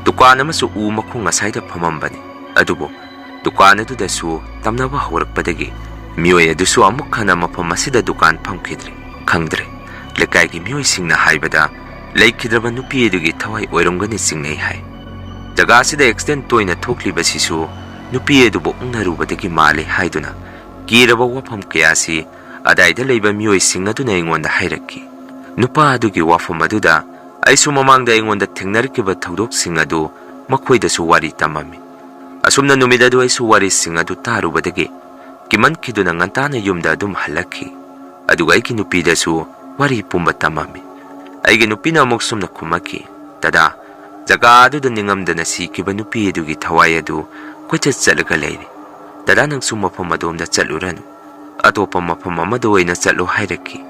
ꯗꯨꯀꯥꯟ ꯑꯃꯁꯨ ꯎ ꯃꯈꯣꯡ ꯑꯁꯥꯏꯗ ꯐꯝꯃꯝꯕꯅꯤ꯫ ꯑꯗꯨꯕꯨ ꯗꯨꯀꯥꯟ ꯑꯗꯨꯗꯁꯨ ꯇꯝꯅꯕ ꯍꯧꯔꯛꯄꯗꯒꯤ ꯃꯤꯑꯣꯏ ꯑꯗꯨꯁꯨ ꯑꯃꯨꯛ ꯍꯟꯅ ꯃꯐꯝ ꯑꯁꯤꯗ ꯗꯨꯀꯥꯟ ꯐꯝꯈꯤꯗ꯭ꯔꯦ꯫ ꯈꯪꯗ꯭ꯔꯦ, ꯂꯩꯀꯥꯏꯒꯤ ꯃꯤꯑꯣꯏꯁꯤꯡꯅ ꯍꯥꯏꯕꯗ ꯂꯩꯈꯤꯗ꯭ꯔꯕ ꯅꯨꯄꯤ ꯑꯗꯨꯒꯤ ꯊꯋꯥꯏ ꯑꯣꯏꯔꯝꯒꯅꯤ ꯆꯤꯡꯅꯩ ꯍꯥꯏ꯫ ꯖꯒꯥꯁꯤꯗ ꯑꯦꯛꯁꯤꯗꯦꯟ ꯇꯣꯏꯅ ꯊꯣꯛꯂꯤꯕꯁꯤꯁꯨ ꯅꯨꯄꯤ ꯑꯗꯨꯕꯨ ꯎꯅꯔꯨꯕꯗꯒꯤ ꯃꯥꯜꯂꯤ ꯍꯥꯏꯗꯨꯅ ꯀꯤꯔꯕ ꯋꯥꯐꯝ ꯀꯌꯥꯁꯤ ꯑꯗꯥꯏꯗ ꯂꯩꯕ ꯃꯤꯑꯣꯏꯁꯤꯡ ꯑꯗꯨꯅ ꯑꯩꯉꯣꯟꯗ ꯍꯥꯏꯔꯛꯈꯤ꯫ ꯅꯨꯄꯥ ꯑꯗꯨꯒꯤ ꯋꯥꯐꯝ ꯑꯗꯨꯗ ꯑꯩꯁꯨ ꯃꯃꯥꯡꯗ ꯑꯩꯉꯣꯟꯗ ꯊꯦꯡꯅꯔꯛꯈꯤꯕ ꯊꯧꯗꯣꯛꯁꯤꯡ ꯑꯗꯨ ꯃꯈꯣꯏꯗꯁꯨ ꯋꯥꯔꯤ ꯇꯝꯃꯝꯃꯤ꯫ ꯑꯁꯨꯝꯅ ꯅꯨꯃꯤꯠ ꯑꯗꯨ ꯑꯩꯁꯨ ꯋꯥꯔꯤꯁꯤꯡ ꯑꯗꯨ ꯇꯥꯔꯨꯕꯗꯒꯤ ꯀꯤꯃꯟꯈꯤꯗꯨꯅ ꯉꯟꯇꯥꯅ ꯌꯨꯝꯗ ꯑꯗꯨꯝ ꯍꯜꯂꯛꯈꯤ꯫ ꯑꯗꯨꯒ ꯑꯩꯒꯤ ꯅꯨꯄꯤꯗꯁꯨ ꯋꯥꯔꯤ ꯄꯨꯝꯕ ꯇꯝꯃꯝꯃꯤ꯫ ꯑꯩꯒꯤ ꯅꯨꯄꯤꯅ ꯑꯃꯨꯛ ꯁꯨꯝꯅ ꯈꯨꯝꯃꯛꯈꯤ, "ꯗꯗꯥ, ꯖꯒꯥ ꯑꯗꯨꯗ ꯅꯤꯡꯉꯝꯗꯅ ꯁꯤꯈꯤꯕ ꯅꯨꯄꯤ ꯑꯗꯨꯒꯤ ꯊꯋꯥꯏ ꯑꯗꯨ ꯀꯣꯏꯆꯠ ꯆꯠꯂꯒ ꯂꯩꯔꯤ꯫ ꯗꯗꯥ, ꯅꯪꯁꯨ ꯃꯐꯝ ꯑꯗꯣꯝꯗ ꯆꯠꯂꯨꯔꯅꯨ꯫ ꯑꯇꯣꯞꯄ ꯃꯐꯝ ꯑꯃꯗ ꯑꯣꯏꯅ ꯆꯠꯂꯨ" ꯍꯥꯏꯔꯛꯈꯤ꯫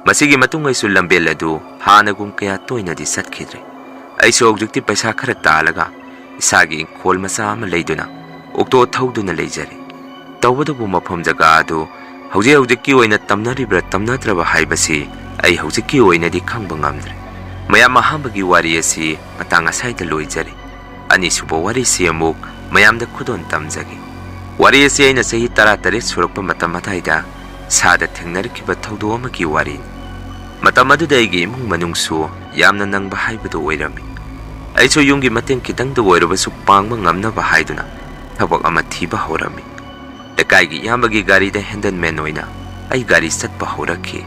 ꯃꯁꯤꯒꯤ ꯃꯇꯨꯡ ꯑꯩꯁꯨ ꯂꯝꯕꯦꯜ ꯑꯗꯨ ꯍꯥꯟꯅꯒꯨꯝ ꯀꯌꯥ ꯇꯣꯏꯅꯗꯤ ꯆꯠꯈꯤꯗ꯭ꯔꯦ꯫ ꯑꯩꯁꯨ ꯍꯧꯖꯤꯛꯇꯤ ꯄꯩꯁꯥ ꯈꯔ ꯇꯥꯜꯂꯒ ꯏꯁꯥꯒꯤ ꯏꯪꯈꯣꯜ ꯃꯆꯥ ꯑꯃ ꯂꯩꯗꯨꯅ ꯑꯣꯛꯇꯣ ꯊꯧꯗꯨꯅ ꯂꯩꯖꯔꯦ꯫ ꯇꯧꯕꯇꯕꯨ ꯃꯐꯝ ꯖꯒꯥ ꯑꯗꯨ ꯍꯧꯖꯤꯛ ꯍꯧꯖꯤꯛꯀꯤ ꯑꯣꯏꯅ ꯇꯝꯅꯔꯤꯕ꯭ꯔꯥ ꯇꯝꯅꯗ꯭ꯔꯕ ꯍꯥꯏꯕꯁꯤ ꯑꯩ ꯍꯧꯖꯤꯛꯀꯤ ꯑꯣꯏꯅꯗꯤ ꯈꯪꯕ ꯉꯝꯗ꯭ꯔꯦ꯫ ꯃꯌꯥꯝ, ꯑꯍꯥꯟꯕꯒꯤ ꯋꯥꯔꯤ ꯑꯁꯤ ꯃꯇꯥꯡ ꯑꯁꯥꯏꯗ ꯂꯣꯏꯖꯔꯦ꯫ ꯑꯅꯤꯁꯨꯕ ꯋꯥꯔꯤꯁꯤ ꯑꯃꯨꯛ ꯃꯌꯥꯝꯗ ꯈꯨꯗꯣꯜ ꯇꯝꯖꯒꯦ꯫ ꯋꯥꯔꯤ ꯑꯁꯤ ꯑꯩꯅ ꯆꯍꯤ ꯇꯔꯥꯇꯔꯦꯠ ꯁꯨꯔꯛꯄ ꯃꯇꯝ ꯑꯗꯥꯏꯗ ꯁꯥꯗ ꯊꯦꯡꯅꯔꯛꯈꯤꯕ ꯊꯧꯗꯣꯛ ꯑꯃꯒꯤ ꯋꯥꯔꯤꯅꯤ꯫ ꯃꯇꯝ ꯑꯗꯨꯗ ꯑꯩꯒꯤ ꯏꯃꯨꯡ ꯃꯅꯨꯡꯁꯨ ꯌꯥꯝꯅ ꯅꯪꯕ ꯍꯥꯏꯕꯗꯨ ꯑꯣꯏꯔꯝꯃꯤ꯫ ꯑꯩꯁꯨ ꯌꯨꯝꯒꯤ ꯃꯇꯦꯡ ꯈꯤꯇꯪꯗ ꯑꯣꯏꯔꯕꯁꯨ ꯄꯥꯡꯕ ꯉꯝꯅꯕ ꯍꯥꯏꯗꯨꯅ ꯊꯕꯛ ꯑꯃ ꯊꯤꯕ ꯍꯧꯔꯝꯃꯤ꯫ ꯂꯩꯀꯥꯏꯒꯤ ꯏꯌꯥꯝꯕꯒꯤ ꯒꯥꯔꯤꯗ ꯍꯦꯟꯗꯜꯃꯦꯟ ꯑꯣꯏꯅ ꯑꯩ ꯒꯥꯔꯤ ꯆꯠꯄ ꯍꯧꯔꯛꯈꯤ꯫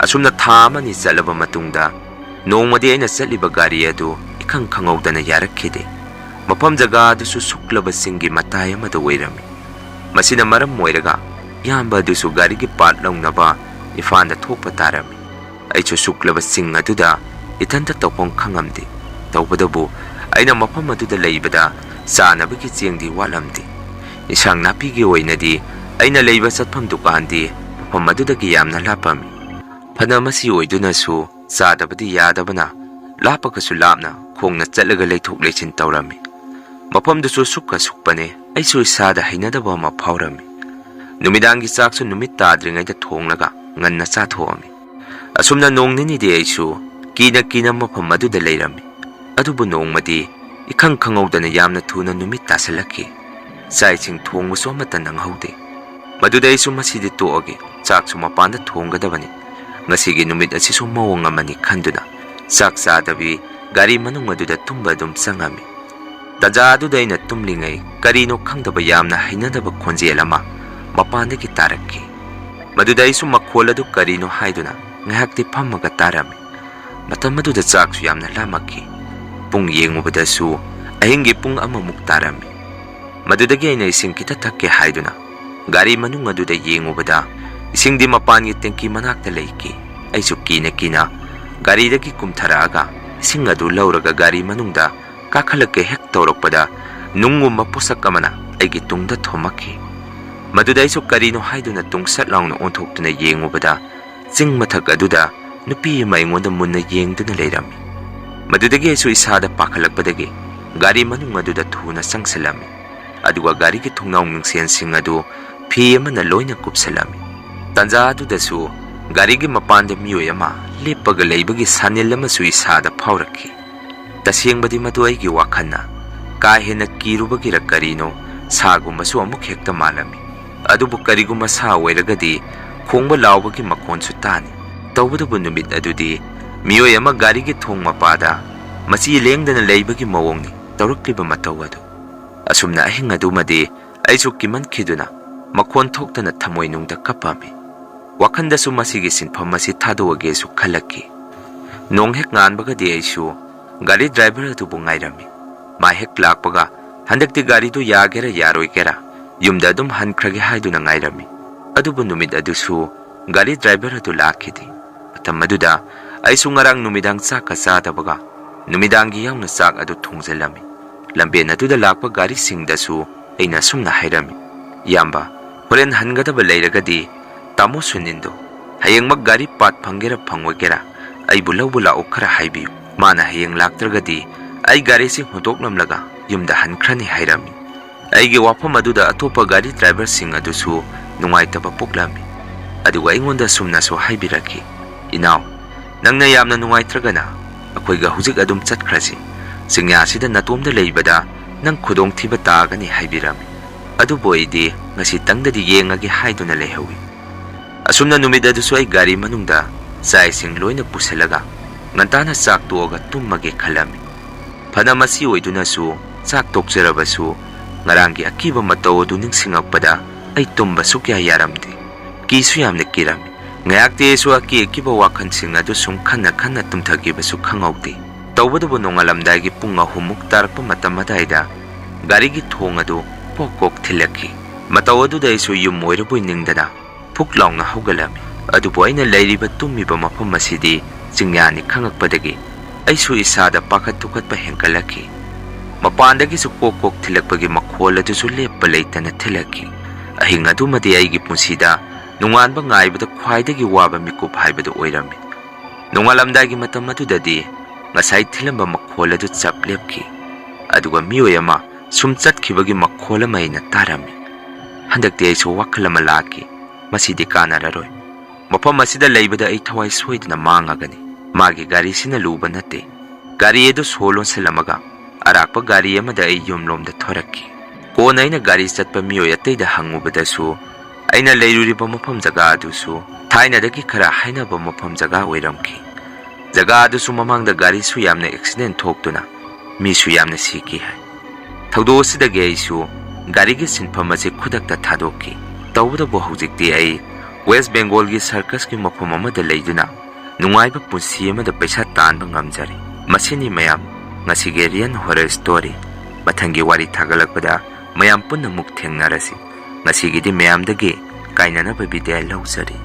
ꯑꯁꯨꯝꯅ ꯊꯥ ꯑꯃꯅꯤ ꯆꯠꯂꯕ ꯃꯇꯨꯡꯗ ꯅꯣꯡꯃꯗꯤ ꯑꯩꯅ ꯆꯠꯂꯤꯕ ꯒꯥꯔꯤ ꯑꯗꯨ ꯏꯈꯪ ꯈꯪꯍꯧꯗꯅ ꯌꯥꯔꯛꯈꯤꯗꯦ꯫ ꯃꯐꯝ ꯖꯒꯥ ꯑꯗꯨꯁꯨ ꯁꯨꯛꯂꯕ ꯆꯤꯡꯒꯤ ꯃꯇꯥꯏ ꯑꯃꯗ ꯑꯣꯏꯔꯝꯃꯤ꯫ ꯃꯁꯤꯅ ꯃꯔꯝ ꯑꯣꯏꯔꯒ ꯏꯌꯥꯝꯕ ꯑꯗꯨꯁꯨ ꯒꯥꯔꯤꯒꯤ ꯄꯥꯔꯠ ꯂꯧꯅꯕ ꯏꯝꯐꯥꯜꯗ ꯊꯣꯛꯄ ꯇꯥꯔꯝꯃꯤ꯫ ꯑꯩꯁꯨ ꯁꯨꯛꯂꯕ ꯆꯤꯡ ꯑꯗꯨꯗ ꯏꯊꯟꯇ ꯇꯧꯐꯝ ꯈꯪꯉꯝꯗꯦ꯫ ꯇꯧꯕꯇꯕꯨ ꯑꯩꯅ ꯃꯐꯝ ꯑꯗꯨꯗ ꯂꯩꯕꯗ ꯆꯥꯅꯕꯒꯤ ꯆꯦꯡꯗꯤ ꯋꯥꯠꯂꯝꯗꯦ꯫ ꯏꯟꯁꯥꯡ ꯅꯥꯄꯤꯒꯤ ꯑꯣꯏꯅꯗꯤ ꯑꯩꯅ ꯂꯩꯕ ꯆꯠꯐꯝ ꯗꯨꯀꯥꯟꯗꯤ ꯃꯐꯝ ꯑꯗꯨꯗꯒꯤ ꯌꯥꯝꯅ ꯂꯥꯞꯄꯝꯃꯤ꯫ ꯐꯅ ꯃꯁꯤ ꯑꯣꯏꯗꯨꯅꯁꯨ ꯆꯥꯗꯕꯗꯤ ꯌꯥꯗꯕꯅ ꯂꯥꯞꯄꯒꯁꯨ ꯂꯥꯞꯅ ꯈꯣꯡꯅ ꯆꯠꯂꯒ ꯂꯩꯊꯣꯛ ꯂꯩꯁꯤꯟ ꯇꯧꯔꯝꯃꯤ꯫ ꯃꯐꯝꯗꯨꯁꯨ ꯁꯨꯛꯀ ꯁꯨꯛꯄꯅꯦ꯫ ꯑꯩꯁꯨ ꯏꯁꯥꯗ ꯍꯩꯅꯗꯕ ꯑꯃ ꯐꯥꯎꯔꯝꯃꯤ꯫ ꯅꯨꯃꯤꯗꯥꯡꯒꯤ ꯆꯥꯛꯁꯨ ꯅꯨꯃꯤꯠ ꯇꯥꯗ꯭ꯔꯤꯉꯩꯗ ꯊꯣꯡꯂꯒ ꯉꯟꯅ ꯆꯥꯊꯣꯛꯑꯝꯃꯤ꯫ ꯑꯁꯨꯝꯅ ꯅꯣꯡ ꯅꯤꯅꯤꯗꯤ ꯑꯩꯁꯨ ꯀꯤꯅ ꯀꯤꯅ ꯃꯐꯝ ꯑꯗꯨꯗ ꯂꯩꯔꯝꯃꯤ꯫ ꯑꯗꯨꯕꯨ ꯅꯣꯡꯃꯗꯤ ꯏꯈꯪ ꯈꯪꯍꯧꯗꯅ ꯌꯥꯝꯅ ꯊꯨꯅ ꯅꯨꯃꯤꯠ ꯇꯥꯁꯤꯜꯂꯛꯈꯤ꯫ ꯆꯥꯛ ꯏꯁꯤꯡ ꯊꯣꯡꯕꯁꯨ ꯑꯃꯠꯇ ꯅꯪꯍꯧꯗꯦ꯫ ꯃꯗꯨꯗ ꯑꯩꯁꯨ ꯃꯁꯤꯗꯤ ꯇꯣꯛꯑꯒꯦ, ꯆꯥꯛꯁꯨ ꯃꯄꯥꯟꯗ ꯊꯣꯡꯒꯗꯕꯅꯤ, ꯉꯁꯤꯒꯤ ꯅꯨꯃꯤꯠ ꯑꯁꯤꯁꯨ ꯃꯑꯣꯡ ꯑꯃꯅꯤ ꯈꯟꯗꯨꯅ ꯆꯥꯛ ꯆꯥꯗꯕꯤ ꯒꯥꯔꯤ ꯃꯅꯨꯡ ꯑꯗꯨꯗ ꯇꯨꯝꯕ ꯑꯗꯨꯝ ꯆꯪꯉꯝꯃꯤ꯫ ꯇꯥꯟꯖꯥ ꯑꯗꯨꯗ ꯑꯩꯅ ꯇꯨꯝꯂꯤꯉꯩ ꯀꯔꯤꯅꯣ ꯈꯪꯗꯕ ꯌꯥꯝꯅ ꯍꯩꯅꯗꯕ ꯈꯣꯟꯖꯦꯜ ꯑꯃ ꯃꯄꯥꯟꯗꯒꯤ ꯇꯥꯔꯛꯈꯤ꯫ ꯃꯗꯨꯗ ꯑꯩꯁꯨ ꯃꯈꯣꯜ ꯑꯗꯨ ꯀꯔꯤꯅꯣ ꯍꯥꯏꯗꯨꯅ ꯉꯥꯏꯍꯥꯛꯇꯤ ꯐꯝꯃꯒ ꯇꯥꯔꯝꯃꯤ꯫ ꯃꯇꯝ ꯑꯗꯨꯗ ꯆꯥꯛꯁꯨ ꯌꯥꯝꯅ ꯂꯥꯝꯃꯛꯈꯤ꯫ ꯄꯨꯡ ꯌꯦꯡꯉꯨꯕꯗꯁꯨ ꯑꯍꯤꯡꯒꯤ ꯄꯨꯡ ꯑꯃꯃꯨꯛ ꯇꯥꯔꯝꯃꯤ꯫ ꯃꯗꯨꯗꯒꯤ ꯑꯩꯅ ꯏꯁꯤꯡ ꯈꯤꯇ ꯊꯛꯀꯦ ꯍꯥꯏꯗꯨꯅ ꯒꯥꯔꯤ ꯃꯅꯨꯡ ꯑꯗꯨꯗ ꯌꯦꯡꯉꯨꯕꯗ, ꯏꯁꯤꯡꯗꯤ ꯃꯄꯥꯟꯒꯤ ꯇꯦꯡꯀꯤ ꯃꯅꯥꯛꯇ ꯂꯩꯈꯤ꯫ ꯑꯩꯁꯨ ꯀꯤꯅ ꯀꯤꯅ ꯒꯥꯔꯤꯗꯒꯤ ꯀꯨꯝꯊꯔꯛꯑꯒ ꯏꯁꯤꯡ ꯑꯗꯨ ꯂꯧꯔꯒ ꯒꯥꯔꯤ ꯃꯅꯨꯡꯗ ꯀꯥꯈꯠꯂꯛꯀꯦ ꯍꯦꯛ ꯇꯧꯔꯛꯄꯗ, ꯅꯨꯡꯒꯨꯝꯕ ꯄꯣꯠꯁꯛ ꯑꯃꯅ ꯑꯩꯒꯤ ꯇꯨꯡꯗ ꯊꯣꯝꯃꯛꯈꯤ꯫ ꯃꯗꯨꯗ ꯑꯩꯁꯨ ꯀꯔꯤꯅꯣ ꯍꯥꯏꯗꯨꯅ ꯇꯨꯡꯁꯠ ꯂꯥꯎꯅ ꯑꯣꯟꯊꯣꯛꯇꯨꯅ ꯌꯦꯡꯉꯨꯕꯗ, ꯆꯤꯡ ꯃꯊꯛ ꯑꯗꯨꯗ ꯅꯨꯄꯤ ꯑꯃ ꯑꯩꯉꯣꯟꯗ ꯃꯨꯟꯅ ꯌꯦꯡꯗꯨꯅ ꯂꯩꯔꯝꯃꯤ꯫ ꯃꯗꯨꯗꯒꯤ ꯑꯩꯁꯨ ꯏꯁꯥꯗ ꯄꯥꯈꯠꯂꯛꯄꯗꯒꯤ ꯒꯥꯔꯤ ꯃꯅꯨꯡ ꯑꯗꯨꯗ ꯊꯨꯅ ꯆꯪꯁꯤꯜꯂꯝꯃꯤ꯫ ꯑꯗꯨꯒ ꯒꯥꯔꯤꯒꯤ ꯊꯣꯡꯅꯥꯎ ꯃꯤꯡꯁꯦꯜꯁꯤꯡ ꯑꯗꯨ ꯐꯤ ꯑꯃꯅ ꯂꯣꯏꯅ ꯀꯨꯞꯁꯤꯜꯂꯝꯃꯤ꯫ ꯇꯥꯟꯖꯥ ꯑꯗꯨꯗꯁꯨ ꯒꯥꯔꯤꯒꯤ ꯃꯄꯥꯟꯗ ꯃꯤꯑꯣꯏ ꯑꯃ ꯂꯦꯞꯄꯒ ꯂꯩꯕꯒꯤ ꯁꯥꯅꯤꯜ ꯑꯃꯁꯨ ꯏꯁꯥꯗ ꯐꯥꯎꯔꯛꯈꯤ꯫ ꯇꯁꯦꯡꯕꯗꯤ ꯃꯗꯨ ꯑꯩꯒꯤ ꯋꯥꯈꯜꯅ ꯀꯥ ꯍꯦꯟꯅ ꯀꯤꯔꯨꯕꯒꯤꯔ ꯀꯔꯤꯅꯣ, ꯁꯥꯒꯨꯝꯕꯁꯨ ꯑꯃꯨꯛ ꯍꯦꯛꯇ ꯃꯥꯜꯂꯝꯃꯤ꯫ ꯑꯗꯨꯕꯨ ꯀꯔꯤꯒꯨꯝꯕ ꯁꯥ ꯑꯣꯏꯔꯒꯗꯤ ꯈꯣꯡꯕ ꯂꯥꯎꯕꯒꯤ ꯃꯈꯣꯟꯁꯨ ꯇꯥꯅꯤ꯫ ꯇꯧꯕꯇꯕꯨ ꯅꯨꯃꯤꯠ ꯑꯗꯨꯗꯤ ꯃꯤꯑꯣꯏ ꯑꯃ ꯒꯥꯔꯤꯒꯤ ꯊꯣꯡ ꯃꯄꯥꯗ ꯃꯆꯤ ꯂꯦꯡꯗꯅ ꯂꯩꯕꯒꯤ ꯃꯑꯣꯡꯅꯤ ꯇꯧꯔꯛꯂꯤꯕ ꯃꯇꯧ ꯑꯗꯨ꯫ ꯑꯁꯨꯝꯅ ꯑꯍꯤꯡ ꯑꯗꯨꯃꯗꯤ ꯑꯩꯁꯨ ꯀꯤꯃꯟꯈꯤꯗꯨꯅ ꯃꯈꯣꯟ ꯊꯣꯛꯇꯅ ꯊꯃꯣꯏꯅꯨꯡꯗ ꯀꯞꯄꯝꯃꯤ꯫ ꯋꯥꯈꯜꯗꯁꯨ ꯃꯁꯤꯒꯤ ꯁꯤꯟꯐꯝ ꯑꯁꯤ ꯊꯥꯗꯣꯛꯑꯒꯦꯁꯨ ꯈꯜꯂꯛꯈꯤ꯫ ꯅꯣꯡ ꯍꯦꯛ ꯉꯥꯟꯕꯒꯗꯤ ꯑꯩꯁꯨ ꯒꯥꯔꯤ ꯗ꯭ꯔꯥꯏꯚꯔ ꯑꯗꯨꯕꯨ ꯉꯥꯏꯔꯝꯃꯤ꯫ ꯃꯥ ꯍꯦꯛ ꯂꯥꯛꯄꯒ ꯍꯟꯗꯛꯇꯤ ꯒꯥꯔꯤꯗꯨ ꯌꯥꯒꯦꯔꯥ ꯌꯥꯔꯣꯏꯒꯦꯔꯥ ꯌꯨꯝꯗ ꯑꯗꯨꯝ ꯍꯟꯈ꯭ꯔꯒꯦ ꯍꯥꯏꯗꯨꯅ ꯉꯥꯏꯔꯝꯃꯤ꯫ ꯑꯗꯨꯕꯨ ꯅꯨꯃꯤꯠ ꯑꯗꯨꯁꯨ ꯒꯥꯔꯤ ꯗ꯭ꯔꯥꯏꯚꯔ ꯑꯗꯨ ꯂꯥꯛꯈꯤꯗꯦ꯫ ꯃꯇꯝ ꯑꯗꯨꯗ ꯑꯩꯁꯨ ꯉꯔꯥꯡ ꯅꯨꯃꯤꯗꯥꯡ ꯆꯥꯛꯀ ꯆꯥꯗꯕꯒ ꯅꯨꯃꯤꯗꯥꯡꯒꯤ ꯌꯥꯎꯅ ꯆꯥꯛ ꯑꯗꯨ ꯊꯣꯡꯖꯤꯜꯂꯝꯃꯤ꯫ ꯂꯝꯕꯦꯟ ꯑꯗꯨꯗ ꯂꯥꯛꯄ ꯒꯥꯔꯤꯁꯤꯡꯗꯁꯨ ꯑꯩꯅ ꯑꯁꯨꯝꯅ ꯍꯥꯏꯔꯝꯃꯤ, "ꯏꯌꯥꯝꯕ, ꯍꯣꯔꯦꯟ ꯍꯟꯒꯗꯕ ꯂꯩꯔꯒꯗꯤ ꯇꯥꯃꯣ ꯁꯨꯅꯤꯟꯗꯣ ꯍꯌꯦꯡꯃꯛ ꯒꯥꯔꯤ ꯄꯥꯠ ꯐꯪꯒꯦꯔꯥ ꯐꯪꯉꯣꯏꯒꯦꯔꯥ ꯑꯩꯕꯨ ꯂꯧꯕ ꯂꯥꯛꯑꯣ ꯈꯔ ꯍꯥꯏꯕꯤꯌꯨ꯫ ꯃꯥꯅ ꯍꯌꯦꯡ ꯂꯥꯛꯇ꯭ꯔꯒꯗꯤ ꯑꯩ ꯒꯥꯔꯤꯁꯤ ꯍꯨꯟꯗꯣꯛꯂꯝꯂꯒ ꯌꯨꯝꯗ ꯍꯟꯈ꯭ꯔꯅꯤ" ꯍꯥꯏꯔꯝꯃꯤ꯫ ꯑꯩꯒꯤ ꯋꯥꯐꯝ ꯑꯗꯨꯗ ꯑꯇꯣꯞꯄ ꯒꯥꯔꯤ ꯗ꯭ꯔꯥꯏꯚꯔꯁꯤꯡ ꯑꯗꯨꯁꯨ ꯅꯨꯡꯉꯥꯏꯇꯕ ꯄꯣꯛꯂꯝꯃꯤ꯫ ꯑꯗꯨꯒ ꯑꯩꯉꯣꯟꯗ ꯑꯁꯨꯝꯅꯁꯨ ꯍꯥꯏꯕꯤꯔꯛꯈꯤ, "ꯏꯅꯥꯎ, ꯅꯪꯅ ꯌꯥꯝꯅ ꯅꯨꯡꯉꯥꯏꯇ꯭ꯔꯒꯅ ꯑꯩꯈꯣꯏꯒ ꯍꯧꯖꯤꯛ ꯑꯗꯨꯝ ꯆꯠꯈ꯭ꯔꯁꯤ꯫ ꯆꯤꯡꯌꯥꯁꯤꯗ ꯅꯇꯣꯝꯗ ꯂꯩꯕꯗ ꯅꯪ ꯈꯨꯗꯣꯡꯊꯤꯕ ꯇꯥꯒꯅꯤ" ꯍꯥꯏꯕꯤꯔꯝꯃꯤ꯫ ꯑꯗꯨꯕꯨ ꯑꯩꯗꯤ ꯉꯁꯤꯇꯪꯗꯗꯤ ꯌꯦꯡꯉꯒꯦ ꯍꯥꯏꯗꯨꯅ ꯂꯩꯍꯧꯏ꯫ ꯑꯁꯨꯝꯅ ꯅꯨꯃꯤꯠ ꯑꯗꯨꯁꯨ ꯑꯩ ꯒꯥꯔꯤ ꯃꯅꯨꯡꯗ ꯆꯥꯛ ꯏꯁꯤꯡ ꯂꯣꯏꯅ ꯄꯨꯁꯤꯜꯂꯒ ꯉꯟꯇꯥꯅ ꯆꯥꯛ ꯇꯣꯛꯑꯒ ꯇꯨꯝꯃꯒꯦ ꯈꯜꯂꯝꯃꯤ꯫ ꯐꯅ ꯃꯁꯤ ꯑꯣꯏꯗꯨꯅꯁꯨ ꯆꯥꯛ ꯇꯣꯛꯆꯔꯕꯁꯨ ꯉꯔꯥꯡꯒꯤ ꯑꯀꯤꯕ ꯃꯇꯧ ꯑꯗꯨ ꯅꯤꯡꯁꯤꯡꯉꯛꯄꯗ ꯑꯩ ꯇꯨꯝꯕ ꯁꯨꯛꯌꯥ ꯌꯥꯔꯝꯗꯦ꯫ ꯀꯤꯁꯨ ꯌꯥꯝꯅ ꯀꯤꯔꯝꯃꯤ꯫ ꯉꯥꯏꯍꯥꯛꯇꯤ ꯑꯩꯁꯨ ꯑꯀꯤ ꯑꯀꯤꯕ ꯋꯥꯈꯜꯁꯤꯡ ꯑꯗꯨ ꯁꯨꯝ ꯈꯟꯅ ꯈꯟꯅ ꯇꯨꯝꯊꯈꯤꯕꯁꯨ ꯈꯪꯍꯧꯗꯦ꯫ ꯇꯧꯕꯇꯕꯨ ꯅꯣꯡꯉꯥꯜꯂꯝꯗꯥꯏꯒꯤ ꯄꯨꯡ ꯑꯍꯨꯝꯃꯨꯛ ꯇꯥꯔꯛꯄ ꯃꯇꯝ ꯑꯗꯨꯋꯥꯏꯗ ꯒꯥꯔꯤꯒꯤ ꯊꯣꯡ ꯑꯗꯨ ꯀꯣꯛ ꯀꯣꯛ ꯊꯤꯜꯂꯛꯈꯤ꯫ ꯃꯇꯧ ꯑꯗꯨꯗ ꯑꯩꯁꯨ ꯌꯨꯝ ꯑꯣꯏꯔꯕꯣꯏ ꯅꯤꯡꯗꯅ ꯐꯨꯛ ꯂꯥꯎꯅ ꯍꯧꯒꯠꯂꯝꯃꯤ꯫ ꯑꯗꯨꯕꯨ ꯑꯩꯅ ꯂꯩꯔꯤꯕ ꯇꯨꯝꯃꯤꯕ ꯃꯐꯝ ꯑꯁꯤꯗꯤ ꯆꯤꯡꯌꯥꯅꯤ ꯈꯪꯉꯛꯄꯗꯒꯤ ꯑꯩꯁꯨ ꯏꯁꯥꯗ ꯄꯥꯈꯠ ꯊꯨꯀꯠꯄ ꯍꯦꯟꯒꯠꯂꯛꯈꯤ꯫ ꯃꯄꯥꯟꯗꯒꯤꯁꯨ ꯀꯣꯛ ꯀꯣꯛ ꯊꯤꯜꯂꯛꯄꯒꯤ ꯃꯈꯣꯜ ꯑꯗꯨꯁꯨ ꯂꯦꯞꯄ ꯂꯩꯇꯅ ꯊꯤꯜꯂꯛꯈꯤ꯫ ꯑꯍꯤꯡ ꯑꯗꯨꯃꯗꯤ ꯑꯩꯒꯤ ꯄꯨꯟꯁꯤꯗ ꯅꯣꯡꯉꯥꯟꯕ ꯉꯥꯏꯕꯗ ꯈ꯭ꯋꯥꯏꯗꯒꯤ ꯋꯥꯕ ꯃꯤꯀꯨꯞ ꯍꯥꯏꯕꯗꯨ ꯑꯣꯏꯔꯝꯃꯤ꯫ ꯅꯣꯡꯉꯥꯜꯂꯝꯗꯥꯏꯒꯤ ꯃꯇꯝ ꯑꯗꯨꯗꯗꯤ ꯉꯁꯥꯏ ꯊꯤꯜꯂꯝꯕ ꯃꯈꯣꯜ ꯑꯗꯨ ꯆꯞ ꯂꯦꯞꯈꯤ꯫ ꯑꯗꯨꯒ ꯃꯤꯑꯣꯏ ꯑꯃ ꯁꯨꯝ ꯆꯠꯈꯤꯕꯒꯤ ꯃꯈꯣꯜ ꯑꯃ ꯑꯩꯅ ꯇꯥꯔꯝꯃꯤ꯫ ꯍꯟꯗꯛꯇꯤ ꯑꯩꯁꯨ ꯋꯥꯈꯜ ꯑꯃ ꯂꯥꯛꯈꯤ꯫ ꯃꯁꯤꯗꯤ ꯀꯥꯟꯅꯔꯔꯣꯏ꯫ ꯃꯐꯝ ꯑꯁꯤꯗ ꯂꯩꯕꯗ ꯑꯩ ꯊꯋꯥꯏ ꯁꯣꯏꯗꯅ ꯃꯥꯡꯉꯒꯅꯤ꯫ ꯃꯥꯒꯤ ꯒꯥꯔꯤꯁꯤꯅ ꯂꯨꯕ ꯅꯠꯇꯦ꯫ ꯒꯥꯔꯤ ꯑꯗꯨ ꯁꯣ ꯂꯣꯟꯁꯤꯜꯂꯝꯃꯒ ꯑꯔꯥꯛꯄ ꯒꯥꯔꯤ ꯑꯃꯗ ꯑꯩ ꯌꯨꯝꯂꯣꯝꯗ ꯊꯣꯔꯛꯈꯤ꯫ ꯀꯣꯟꯅ ꯑꯩꯅ ꯒꯥꯔꯤ ꯆꯠꯄ ꯃꯤꯑꯣꯏ ꯑꯇꯩꯗ ꯍꯪꯉꯨꯕꯗꯁꯨ ꯑꯩꯅ ꯂꯩꯔꯨꯔꯤꯕ ꯃꯐꯝ ꯖꯒꯥ ꯑꯗꯨꯁꯨ ꯊꯥꯏꯅꯗꯒꯤ ꯈꯔ ꯍꯥꯏꯅꯕ ꯃꯐꯝ ꯖꯒꯥ ꯑꯣꯏꯔꯝꯈꯤ꯫ ꯖꯒꯥ ꯑꯗꯨꯁꯨ ꯃꯃꯥꯡꯗ ꯒꯥꯔꯤꯁꯨ ꯌꯥꯝꯅ ꯑꯦꯛꯁꯤꯗꯦꯟ ꯊꯣꯛꯇꯨꯅ ꯃꯤꯁꯨ ꯌꯥꯝꯅ ꯁꯤꯈꯤ ꯍꯥꯏ꯫ ꯊꯧꯗꯣꯛ ꯑꯁꯤꯗꯒꯤ ꯑꯩꯁꯨ ꯒꯥꯔꯤꯒꯤ ꯁꯤꯟꯐꯝ ꯑꯁꯤ ꯈꯨꯗꯛꯇ ꯊꯥꯗꯣꯛꯈꯤ꯫ ꯇꯧꯕꯇꯕꯨ ꯍꯧꯖꯤꯛꯇꯤ ꯑꯩ ꯋꯦꯁ ꯕꯦꯡꯒꯣꯜꯒꯤ ꯁꯔꯀꯁꯀꯤ ꯃꯐꯝ ꯑꯃꯗ ꯂꯩꯗꯨꯅ ꯅꯨꯡꯉꯥꯏꯕ ꯄꯨꯟꯁꯤ ꯑꯃꯗ ꯄꯩꯁꯥ ꯇꯥꯟꯕ ꯉꯝꯖꯔꯦ꯫ ꯃꯁꯤꯅꯤ ꯃꯌꯥꯝ, ꯉꯁꯤꯒꯤ ꯔꯤꯌꯦꯜ ꯍꯣꯔꯔ ꯁ꯭ꯇꯣꯔꯤ꯫ ꯃꯊꯪꯒꯤ ꯋꯥꯔꯤ ꯊꯥꯒꯠꯂꯛꯄꯗ ꯃꯌꯥꯝ ꯄꯨꯟꯅ ꯑꯃꯨꯛ ꯊꯦꯡꯅꯔꯁꯤ꯫ ꯉꯁꯤꯒꯤꯗꯤ ꯃꯌꯥꯝꯗꯒꯤ ꯀꯥꯏꯅꯅꯕ ꯕꯤꯗꯥꯏ ꯂꯧꯖꯔꯤ꯫